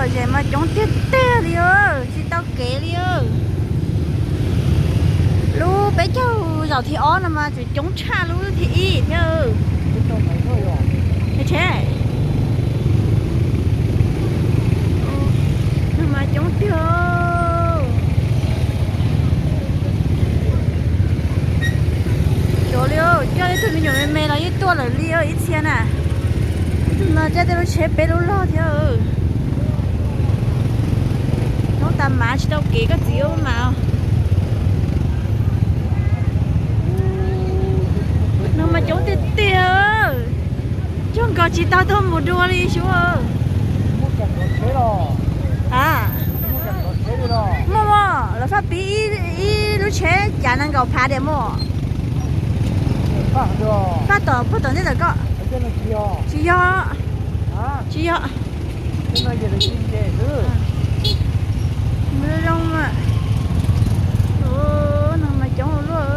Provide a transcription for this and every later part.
Ces mas coob tiag tiag li, tsis tau kev li. Lub peb caug zaum thib ob no mas tseem coob tshaj lub thib ib thiab. Mas coob tiag. Xyov li, coj ib tug me nyuam me me los yeej tuaj lawm li ib txhia na. Mas coj tej lub tsheb peb lub log thiab. Coob tas mas tsis tau kev koj txiv mas. No mas coob tiag tiag. Coob nkaus tsis tau tuaj mus dua li xyov. A, muaj, lawv faj pib ib lub tsheb cav nees nkaum phav diam muaj. Faj tom puag tom ntej tawm koj. Tsis yog, tsis yog. Zoo, no mas coob ua luaj.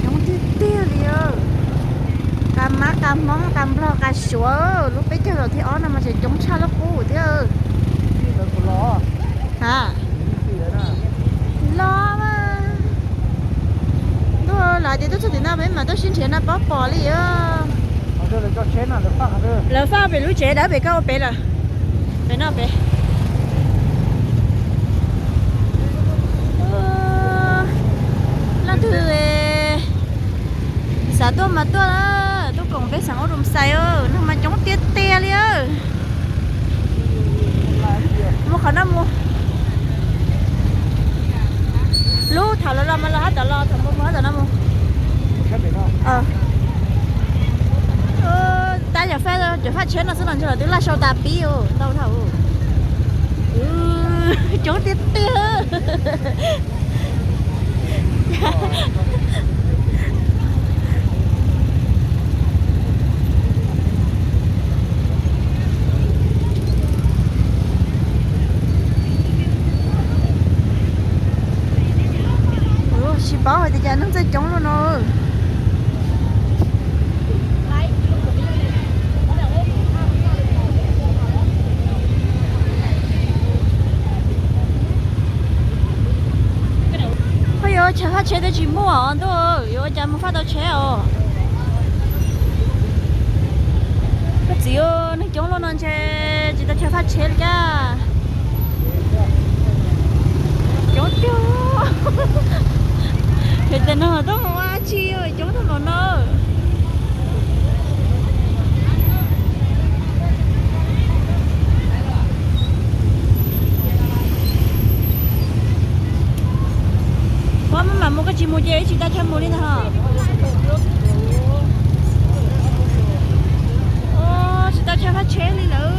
Coob tiag tiag li. Qas mab qas hmoob qas nplog qas suav, lub peb caug zaum thib ob no mas tseem coob tshaj lub qub thiab. Ha, los mas. Ntuj, lawv tias tuaj txog tim no peb mam tuaj sib nrhiav no pab pom li. Lawv faj pem lub tsev dawb pem koj ua pem lawm. Pem no pem. Leej twg xav tuaj mas tuaj, tuaj koom peb xeem ua rum xais, no mas coob tiag tiag li. Mus qhov no mus. Lub thaum lawv los mas los hab tom los, thaum mus mus hab tom no mus. Tab yog faj, cov faj tsheb no xwb los ntshe lawv twb laj sau tas pib ntau dhau. Coob tiag tiag. Tsis paub hais tias cas neeg txawj coob luaj no. Ho yuav chaw faj tsheb twb tsis muaj os ntuj, yuav ua cas mus faj tau tsheb os. Koj txiv, neeg coob luaj no ntshe tsis tau chaw faj tsheb li cas. Coob tiag. Ces tes no tuaj mus ua tsi coob tag npaum no. Ua maj mam mus, koj tsis mus ces tsis tau chaw mus li ntag hos. Tsis tau chaw faj tsheb li lawm.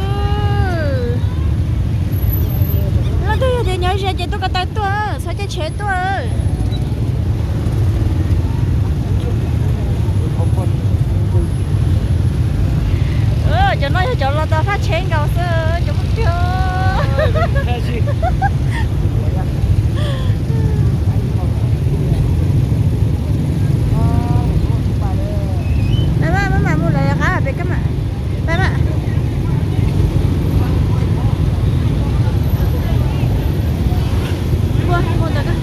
Leej twg yog tias nyob ze ces tuaj ko taw tuaj, txhob caij tsheb tuaj. Cov no yog cov los tau faj tsheb nkaus xwb, cov kuj tiag. Maj mam mus lawm qab pem kab mam. Pab mam. Ua mus ntawm koj.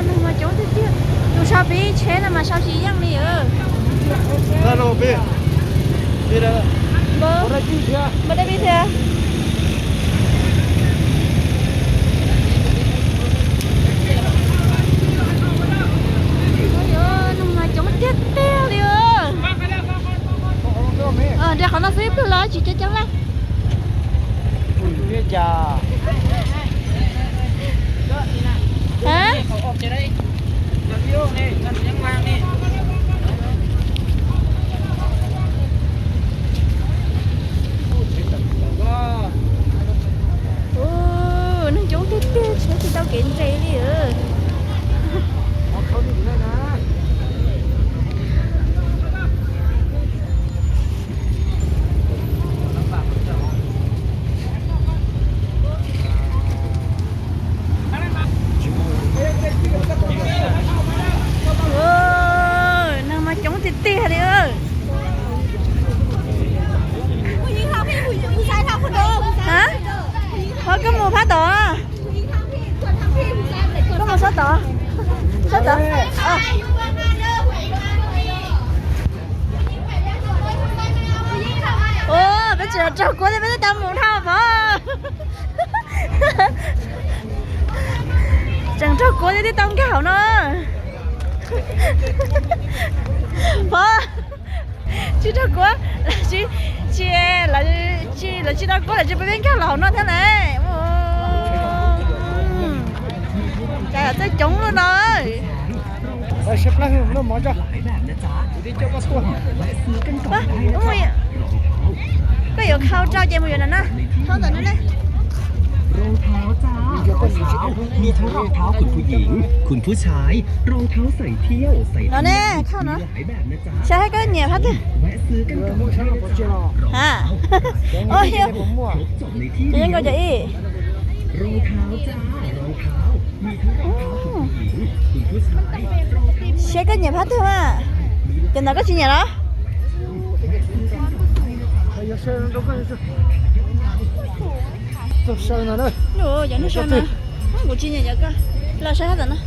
Neeg mas coob tiag tiag, tus sau pib tsheb no mas sau tsis yeej li. Neeg mas coob tiag tiag li. Nrhiav qhov no xwb ib pliag los tsis coob coob lawm. Ua, neeg coob tiag tiag, tsheb tsis tau kev nres li. Ua, neeg mas coob tiag tiag, tsheb tsis tau kev nres li. Raug kuav thiab peb twb tau mus dhau pov. Tseem raug kuav thiab twb tau nkag hauv no. Pov, tsis raug kuav, tsis, tsis, lawv tsis tau kuav lawm tsis pub peb nkag los hauv no thiab na. Cas yog txawj coob luaj no. Koj yuav khau rau ces mus yuav no na. Khau ntawm no ne. รองเท้าจ้า รองเท้า มีทั้งรองเท้าคุณผู้หญิง คุณผู้ชาย รองเท้าใส่เที่ยว ใส่ No เที่ยว ne, khau no. มีหลายแบบนะจ๊ะ Saib koj nyiam phab twg. แวะซื้อกันก่อนได้นะจ๊ะ รองเท้า ร้าน Ôi, ครบจบในที่เดียว Rau nkaus cov ib. รองเท้าจ้า รองเท้า มีทั้งรองเท้าคุณผู้หญิง คุณผู้ชาย รองเท้า Saib koj nyiam phab twg mas. Cov ntawd koj tsis nyiam los? Cov no saw na. Kuv tsis nyiam cov ko. Los saib hab tom no.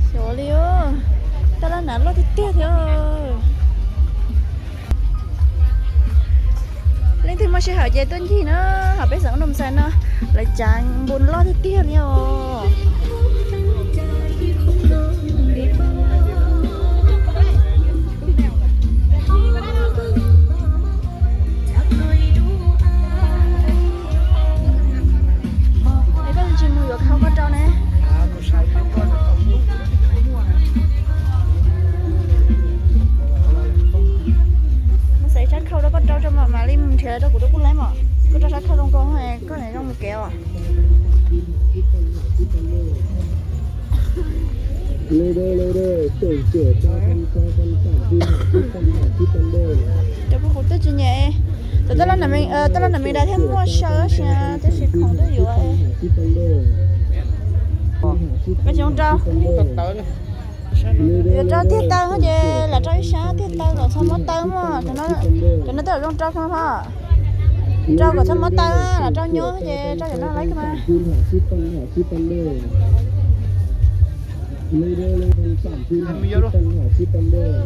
Xyov li, taj laj nav loj tiag tiag thiab. Leej twg muaj sij hawm ces tuaj ncig na, hauv peb xeev Noo Xais no lawv tsav npoo loj tiag tiag li os. Es koj tsis mus yuav khau koj rau ne. Mus xaiv sab khau rau koj rau tso mam mam li mus nrhiav rau kuv tus kuj laib mom. Koj rau sab khau zoo nkauj, koj zoo mus kev os. Cov kuj kuv twb tsis nyiam. Cov taj laj nam me dais thiab muaj saw tab sis, tab sis khoom twb yuav. Koj tsis zoo rau. Yuav rau tiag taw ces lam rau ib sab tiag taw kom txhob mob taw mog. Cov no twb lam zoo rau kawg hos. Rau kom txhob mob taw, lam rau nyob ces rau cov no lawm mas.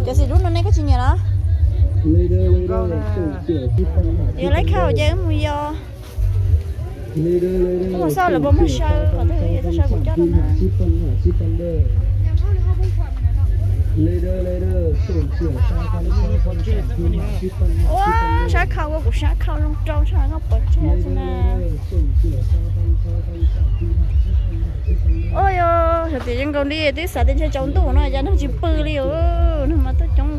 Cov xim dub no ne koj tsis nyiam los? Yog lawv khau ces wb mus yos. Wb mus xauj lawv puas muaj saw, qhov twg yog txoj saw kuv coj rau na. Ua, sab khau ua kuv sab khau zoo rau tshaj koj pom tseg xwb na. Ua yog xyov tias zoo nkaus li twb xav tias ntshe tsaus ntuj no cas neeg tsis pw li os, neeg mas tuaj coob.